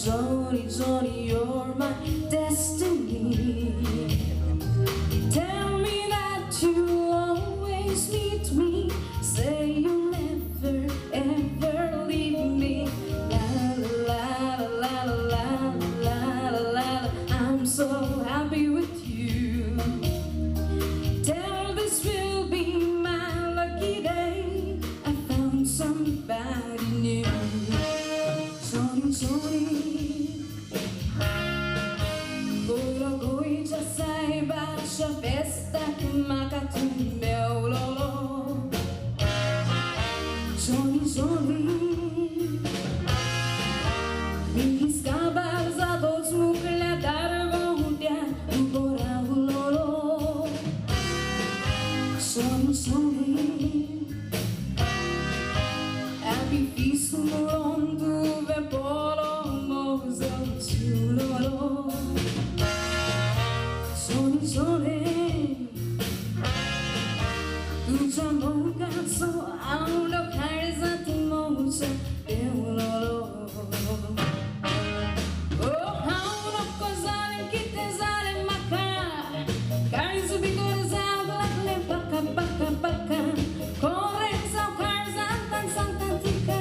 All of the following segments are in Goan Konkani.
Johnny, Johnny, you're my destiny. Tell me that you'll always meet me. Say you'll never ever leave me. La la la la la la la la. I'm so happy with you. Tell this will be my lucky day. I found somebody new. Johnny, Johnny, पयलो गोंयच्या सायबाच्या फेस्ताक म्हाका तूं मेवलो. Johnny, Johnny, मीस काबार जातोच मुकल्या दारवंट्या उबो रावलो. Johnny, Johnny, Happy feast म्हणून तुवें पळोवंक जावचो. Johnny, Johnny, तुज्या मोगाचो आवडो काळजांत मोजा देंवलो. Oh, हांव नको जालें कितें जालें म्हाका, काळीज भितर जावंक लागलें पक्का पक्का पक्का. कोरें जावं काळजांत सांगता तुका,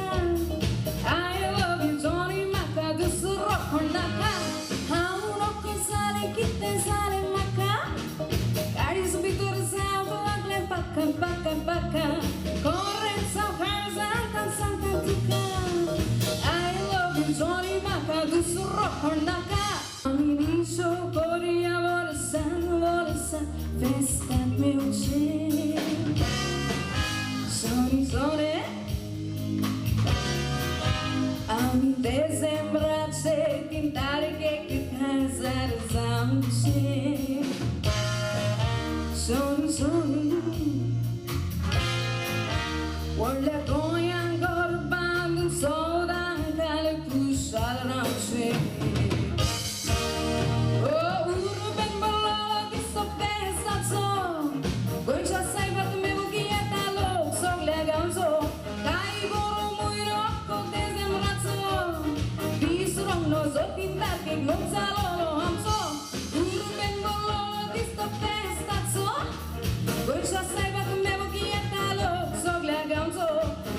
I love you Johnny, म्हाका दुसरो कोण नाका. हांव नको जालें कितें जालें म्हाका, काळीज भितर जावंक लागलें पक्का पक्का पक्का. कोरें जावं काळजांत सांगता तुका, I love you Johnny, म्हाका दुसरो कोण नाका. आमी निशो करुया वर्सान वर्सा फेस्ताक मेवचें. Johnny, Johnny, आमी देझेंब्राचे 3 तारखेक काजार जावचें. Johnny, Johnny, व्हडल्या गोंयांत घर बांदून सदां काल खुशाल रावचें. Oh, उर्बेन बरो दिसतो फेस्ताचो, गोंयच्या सायबाक मेवूंक येता लोक सगल्या गांवचो. काय बरो म्हयनो आख्खो देझेंब्राचो, दीस रंगलो जो 3 तारखेक मोग जालो आमचो. उर्बेन बरो दिसतो फेस्ताचो, गोंयच्या सायबाक मेवूंक येता लोक सगल्या गांवचो.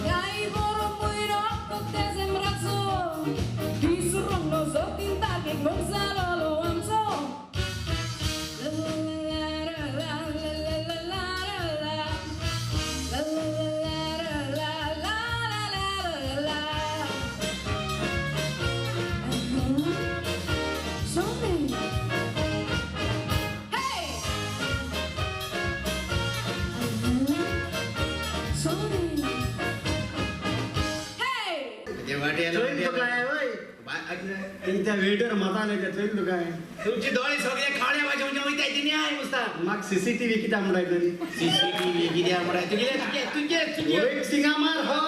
काय बरो म्हयनो आख्खो देझेंब्राचो, दीस रंगलो जो 3 तारखेक मोग जालो आमचो. La la la la la la la la la la la la la la. Johnny, hey! Johnny, hey! ते वाटेल चोयल तुका वय त्या वेटर मताले ते चोयल तुका. तुमची दोळे सगळे काळे वाजेवचे वयताय ती न्याय मुस्ता. म्हाका सीसीटीव्ही कित्याक म्हणटाय तरी? सीसीटीव्ही कित्याक म्हणटाय? तुगेले तुगे तुगे तुगे एक सिंगा मार हो.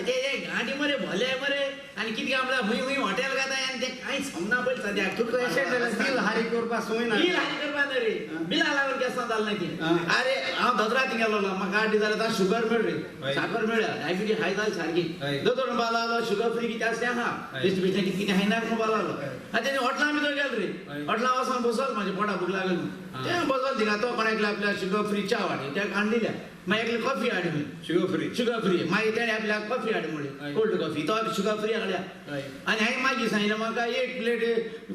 ते गांठी मरे भले मरे आनी कितें काय म्हणल्यार खंय खंय हॉटेल घाताय आनी ते कांय समना पयलीं सद्याक. तुका अशें जाल्यार बिल हारी करपा सोय ना. बिल हारी करपा न्हय रे, बिला लागून केन्ना जालें ना ती. अरे हांव ददरा थिंग गेलो ना, म्हाका 8 दीस जाले शुगर मेळ्ळी, साकर मेळ्ळ्या, डायबिटीज हाय जाली सारकी. दोतोर म्हणपाक लागलो शुगर फ्री कितें आसलें आहा, बेश्टें बेश्टें कितें कितें खायनाक म्हणपाक लागलो. आनी तेणी हॉटेलां भितर गेलो रे, हॉटेलां वचोन बसल, म्हाज्या पोटाक भूक लागली म्हणून तें बसल थिंगा. तो कोणाक एकल्या आपल्या शुगर फ्री च्या हाडी, तेका हाडून दिल्या. मागीर एकले कॉफी हाडी म्हळी, शुगर फ्री, शुगर फ्री. मागीर तेणें आपल्याक कॉफी हाड म्हणली, कोल्ड कॉफी, तो शुगर फ्री हाडल्या. आनी हांवें मागीर सांगलें म्हाका 1 प्लेट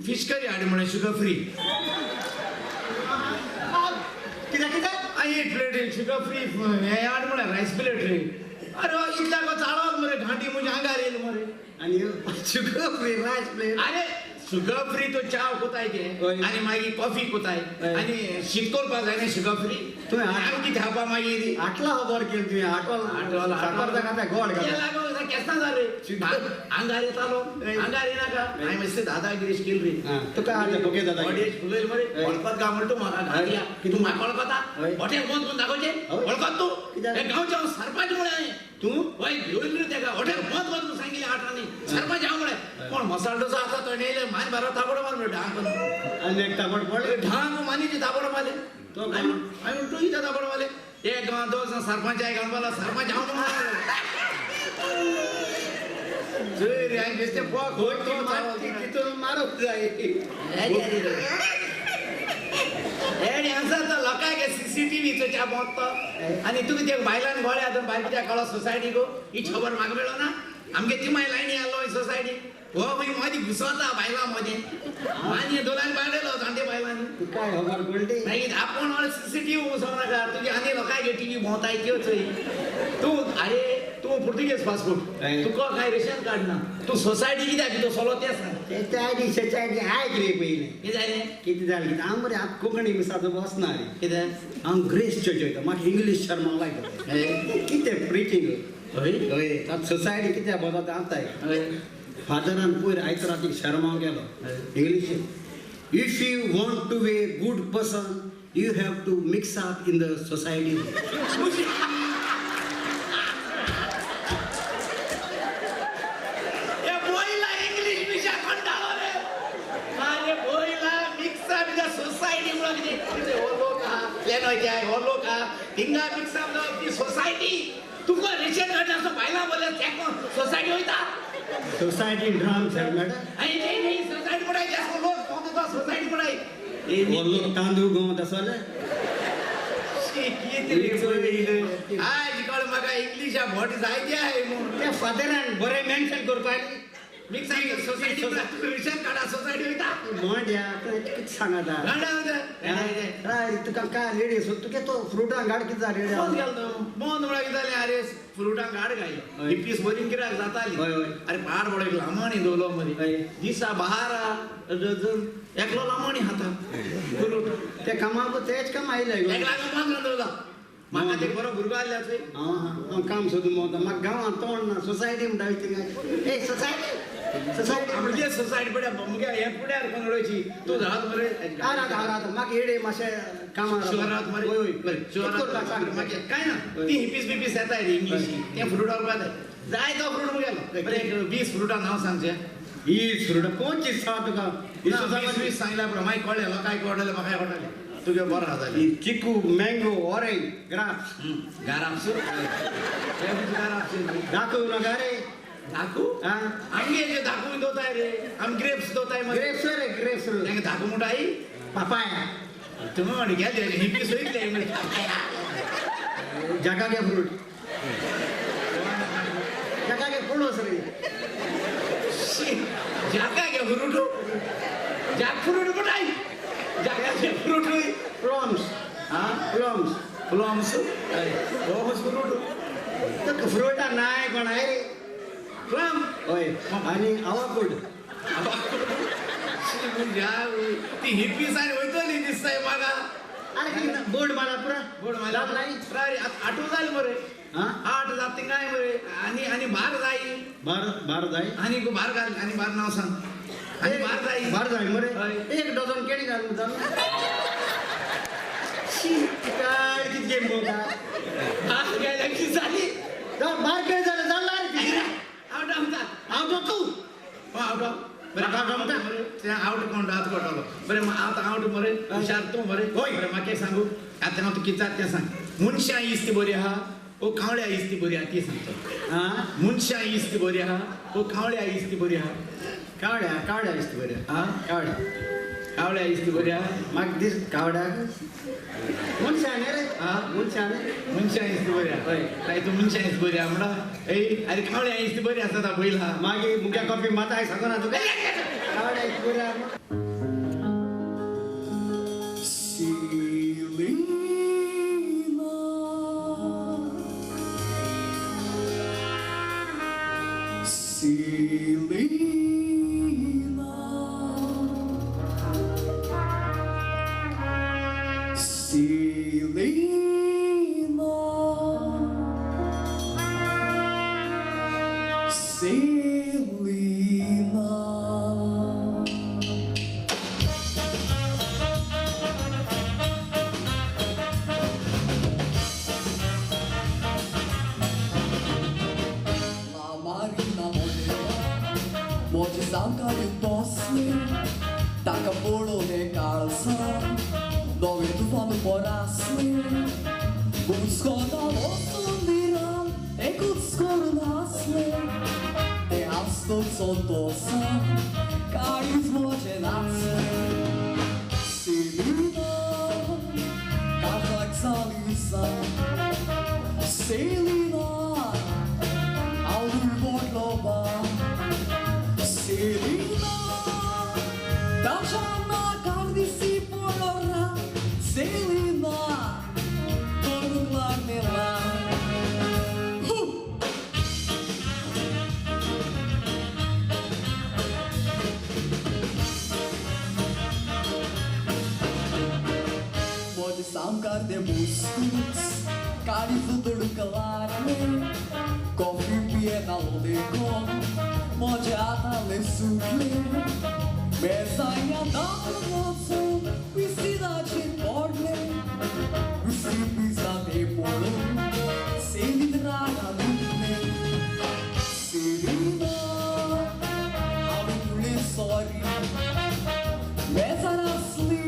फीश करी हाड म्हणलें शुगर फ्री. कित्याक कित्याक? 1 प्लेट शुगर फ्री हें हाड म्हणलें, रायस प्लेट रे. अरे इतल्याक चाळवत मरे, घांटी म्हज्या आंगार येयली मरे. आनी शुगर फ्री रायस प्लेट? अरे शुगर फ्री तो च्या कोताय ते आनी मागीर कॉफी कोताय आनी शीत करपाक जायना शुगर फ्री. तुवें आमी कितें खावपा मागीर? आटला खबर केली तुवें? आटवाल आटवाल साकर खाता गोड खाता. लागो केन्ना जाले आंगार येतालो, आंगार येनाका. हांवें मातशें दादागिरीश केली रे. तुका आतां बोगे दादागिरी फुलयल मरे, वळखत गा म्हणटा तूं म्हाका घालया की तूं म्हाका वळखता? हॉटेल बंद करून दाखोवचें वळखत तूं? हे गांवचे हांव सरपंच म्हळें हांवें. तूं वय घेवन रे तेका हॉटेल बंद करून सांगिल्लें आठांनी सरपंच हांव म्हळें. कोण मसालो डोसा आसा तो येयले मान बारा थापड मार म्हणलें ढांग. आनी एक थापड पडले? ढांग मानीचे थापड मारले. तो हांवें तूं कितें थापड मारले? एक गांव दोन सरपंच एक गांव सरपंच हांव. चोय रे हांवें बेश्टें पोक तितून मारूंक जाय. हेड आसा तो लोकांक सीसीटीव्ही चोयच्या भोंवता आनी तुका ते बायलान गोळे आतां बायल कित्याक कळो सोसायटी गो ही खबर म्हाका मेळो ना. आमगे तिमाय लायनी आसलो सोसायटी हो खंय मदीं घुसता बायलां मदीं आनी दोनांक बांदलो जाणटे बायलांनी काय खबर पडली मागीर आपूण सीसीटीव्ही वचोंक नाका तुजी आनी लोकांक टीव्ही भोंवताय त्यो चोय तूं. आरे तूं पुर्तुगेज पासपोर्ट तुका काय रेशन कार्ड ना तूं सोसायटी कित्याक तो सोलो तें सांग. सोसायटी आयक रे पयलें कितें जालें कितें जालें कितें हांव मरे आतां कोंकणी मिसाचो बसना रे कितें हांव ग्रेस चर्च वयता म्हाका इंग्लीश शर्मा लायक कितें प्रिचींग. हय हय आतां सोसायटी कितें भोंवता तें आतां फादरान पयर आयत रातीक शर्मा गेलो English. If you want to be a good person you have to mix up in the society. हो लोक थिंगा मिक्स अप ती सोसायटी तुका रेशन कार्ड आसा बायलां बोले सोसायटी वयता सोसायटी ड्राम सर मॅडम. नाही सोसायटी पडाय जास्त लोक भोंवता सोसायटी पडाय हो लोक तांदूळ गवत आसले. आयज कळ म्हाका इंग्लिशा भोट जायते आहे म्हूण त्या फादरान बरें मेन्शन करपाक mix society ration card society वयता मोड्या कितें सांगता तुका काय रेडी सो तुगे तो फ्रुटां गाड कितें जालें बंद गेलो तो बंद म्हळ्यार कितें जालें. अरे फ्रुटां गाड घायलो इपीस बरी कित्याक जाताली. अरे पाड पडो लामणी दवरलो मदीं दिसा 12 डझन एकलो लामणी खाता फ्रूट ते कामाक तेच काम आयलें एकला बंद दवरलो. म्हाका ते बरो भुरगो आसले चोय हांव काम सोदून भोंवता म्हाका गांवांत तोंड ना सोसायटी म्हणटा थिंगा ए सोसायटी सोसायटी म्हणजे सोसायटी पड्या मुगे हें पुड्यार कोण उडोवची तूं रावत मरे रावता रावता म्हाका येडे मातशें कामां शुअर रावत मरे. हय बरें शुअर मागीर कांय ना ती हिपीस बिपीस येताय रे इंग्लिशी तें फ्रूट व्हरपा जाय जाय तो फ्रूट मुगेलो. बरें एक 20 फ्रुटां नांव सांगचें. 20 फ्रुटां 25 आसा तुका 20 सांगल्या पुरो मागीर कळ्ळें लोकांक कळटलें म्हाकाय कळटलें तुगे बरो आसा जाल्यार. चिकू मँगो ऑरेंज ग्राप्स गाराप्स गाराप्स दाखोव नाका रे धाकू आमगे जे धाकू दोताय रे आम ग्रेप्स दोताय मरे. ग्रेप्स रे ग्रेप्स तांकां धाकू म्हणटाय पापाया तुमी म्हण गेले हिप्पी सोयिल्ले जाका घे फ्रूट जाका घे फ्रूट रे जाका घे फ्रूट जाक फ्रूट म्हणटाय जाका घे फ्रूट प्लम्स. हा प्लम्स प्लम्स हो फ्रूट तुका फ्रुटां नाय कोणाय रे प्लम. हय आनी आवाकोड ती हिप्पी सायन वयतली दिसताय म्हाका. अरे बोर्ड मारा पुरा बोर्ड मारा नाही आठव जालें मरे 8 जात थिंगाय मरे आनी आनी बार जाय बार बार जाय आनी बार घाल आनी बार नांव सांग आनी बार जाय बार जाय मरे 1 डझन केळी घाल म्हणटा काय कितें गेम भोंवता बार गेल्या कितें जाली बार केळी जालें जालें आवट आमचा आवट तूं आवट बरें तें आवट कोण रात कळटलो. बरें आतां आवट मरे हुशार तूं मरे. हय बरें म्हाका एक सांगू आतां हांव तुका कितें जाता तें सांग. मनशां इस्त बरी आहा ओ कावळ्या इस्त बरी आहा ती सांगता. मनशां इस्त बरी आहा ओ कावळ्या इस्त बरी आहा. कावळ्या कावळ्या इस्त बरी आहा. कावळ्या कावळ्या इस्त बरी आहा म्हाका दीस कावड्याक मनशां न्ही रे. मनशां न्ही मनशां इस्त बरी आहा. हय काय तूं मनशां इस्त बरी आहा म्हणटा ए अरे कावळ्या इस्त बरी आसा बैल आहा. मागीर मुगे कॉफी माताय सांगना तुका कावळ्या इस्त बरी आहा. Selena, Selena, Selena. La Marina म्हजे सामकार बसले ताका पळोवन काळसां नवें तुफान परासलें बुचकोता वचून दिरान एकूच करून हांसलें तें हांसलें. नाचतो तोसा काळीज म्हजें नाचलें सेलिना काजाक जाली सान सेलिना आवडून मोडलो बा सेलिना ताच्या नाकार दिसी पडलो सेलिना करूंक लागलें सामकार ते मुस्तूच काळीज दडूंक लागलें कॉफी पियेतालो देखून म्हजें हातालें सुटलें बेजाया दामून वचून पिसिनाचेर पडलें दुसरी पिसा तें पळोवन सेलीन रागान उठलें सेलिना हांवें म्हणलें सॉरी बेजार आसली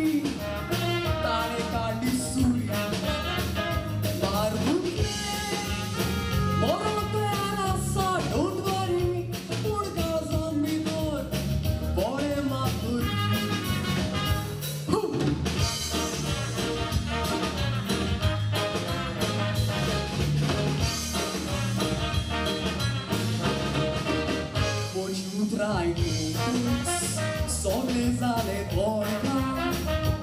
ताणें काडली सुरी मार दुखलें मरोंक तयार आसा don't वरी पूण काळजान भितर बरें मातुरी म्हजीं उतरां आयकूनच सगळें जालें तोंडा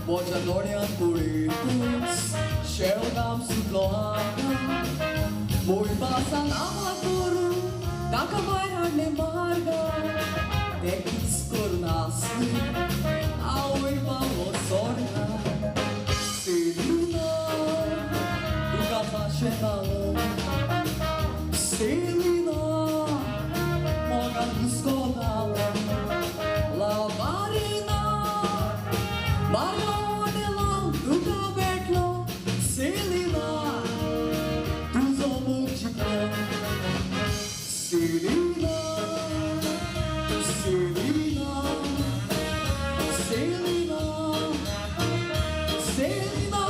म्हज्या दोळ्यांत पळयतच शेवगाम सुटलो हांगा मोयपासान आवा करून ताका भायर हाडलें मार्गार तें किच करून आसलें आवय पावलो सोर्गार सेलिना तुका पाशेतालो सेलिना मोगान घुस्कोतालो लाबारिना मार्गा तुका भेटलो सेलिना तुजो मोग जिखलो सेलिना सेलिना सेलिना सेलिना.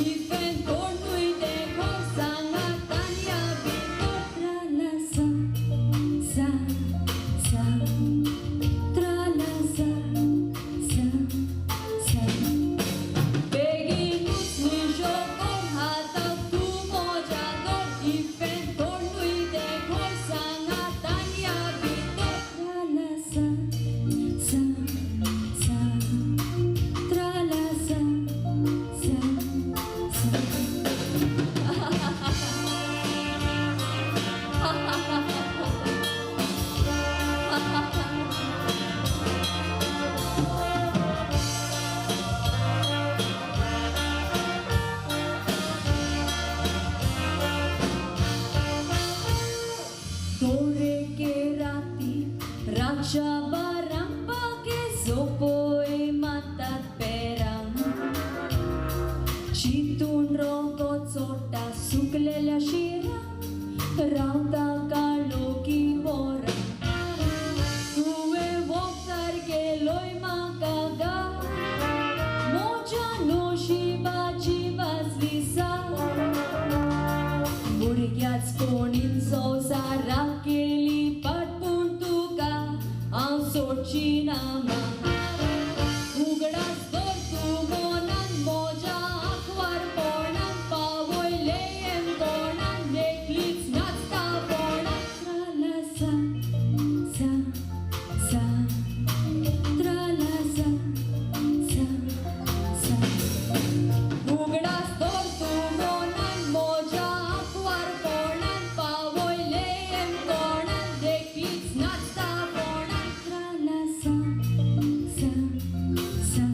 If सोपय मारतात पेरां चिंतून रोको चोडटा सुकलेल्या शिरां रावता काळोखी वरां तुवें वखदार केलोय म्हाका गा म्हज्या नशिबाची वाजली सा भुरग्याच कोणीन संवसाराक केली पाट पूण तुका हांव सोडची ना मा उगडास दवर तूं मनान म्हज्या आंकवारपणान पावयलें कोणान एकलीच नाचता पोणान त्राला सा सा सा त्राला सा सा सा उगडास दवर तूं मनान म्हज्या आंकवारपणान पावयलें कोणान एकलीच नाचता पोणान त्राला सा सा सा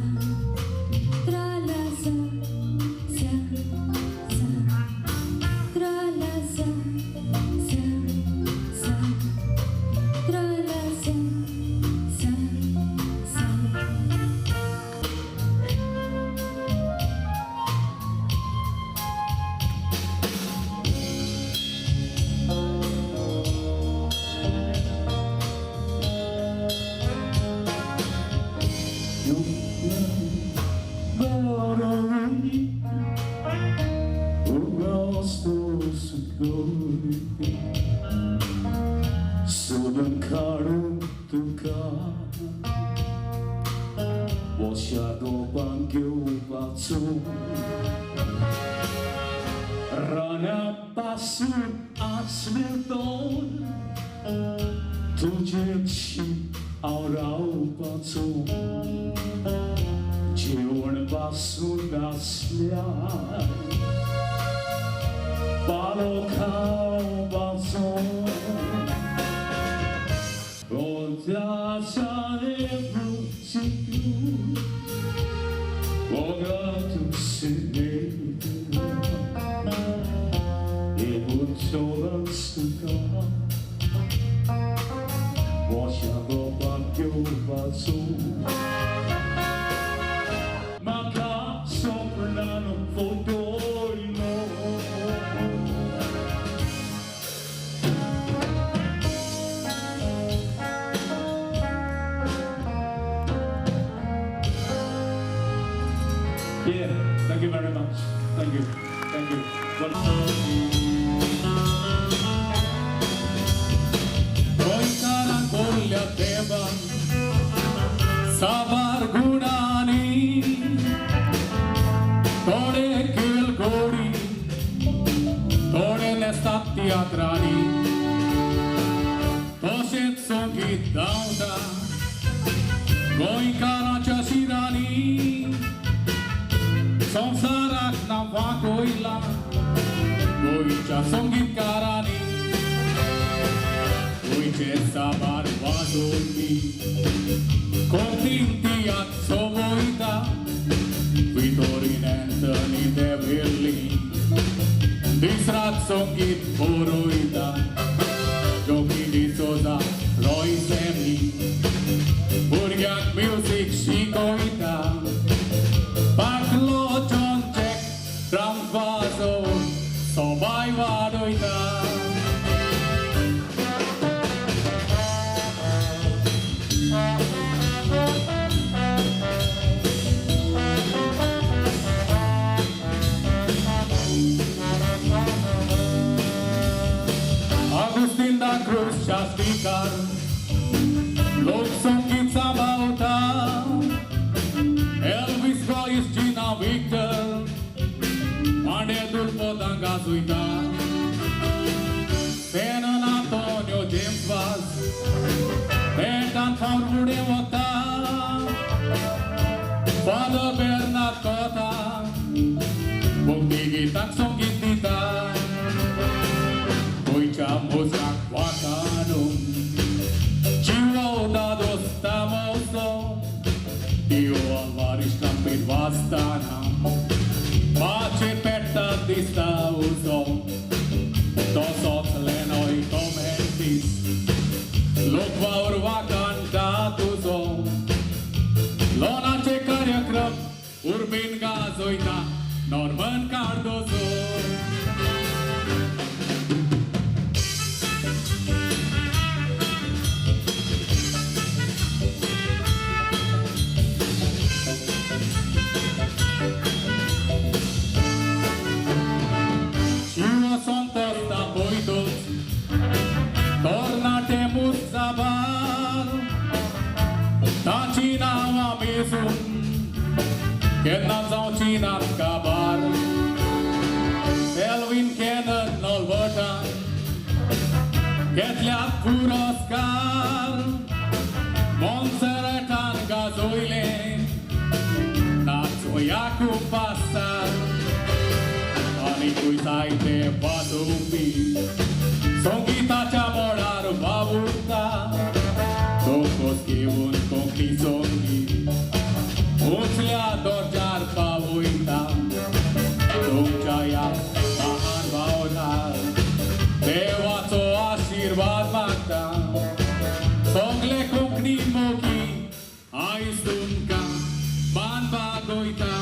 त्राला सा सा सा त्राला सा सा सा त्राला सा सा सा. सोदून काडून तुका वशा गोपान घेवपाचो राना पासून आसले दोन तुजेची हांव रावपाचो जेवण पासून आसल्यार पालो खावपाचो Maka soprano fotoino. Yeah, thank you very much. Thank you. Thank you. गोंयकारां कोल्ल्या देवान साबार गुणांनी थोडे खेळ गोडी थोडे नेसतात तियात्रांनी तशेंच संगीत धांवता गोंयकारांच्या शिरांनी संवसाराक नांवां कोयला गोंयच्या संगीतकारांनी गोंयचे साबार वाजोवपी कोंकणीन तियात्र सोबयता वितोरीन एंथनी देविल्ली दीस रात संगीत बरयता जोकी डिसोजा रॉय सॅमी भुरग्यांक म्युजीक शिकयता पाटलो जॉन जॅक ड्रम्स वाजोवन सोबाय वाडयता. Agustin da Cruz Shastikar लोकसंगीत सांबाळता Elvis Royce Gina Victor Mande दुर्पदां गाजयता सेनन आंतोनियो जेम्स वाज पेटान फावट फुडें वता फादर बेर्नाद कोता भक्ती गितांक संगीत दिता गोंयच्या मोजाक वाकानून जिवो दोस्ता मोसो दियो अल्वारिश ट्रम्पेट वाजताना माचेर पेट्टा दिसता उजो तसोच लेनोय टॉम हँडीस लोक वावर वाकाणटा तुजो गाजोयता नॉर्मन कार्दोजो. संतोस्ता पयतोच तरणाटे मुसाबार तांची नांवां मेजून केन्ना जावची नात काबार. एल्विन कॅनन नॉल्बर्टान घेतल्यात पुरस्कार, मोन्सेरेटान गाजोयले नाचोया कुपासार. आनीकूय जायते वाजोवपी संगीताच्या मळार वावुरता, दोकोस घेवन कोंकणी संगीत उंचल्या दर्जार पावयता. तुमच्या ह्या महान वावरार देवाचो आशिर्वाद मागता. सगले कोंकणी मोगी आयज तुमकां मान बागोयता.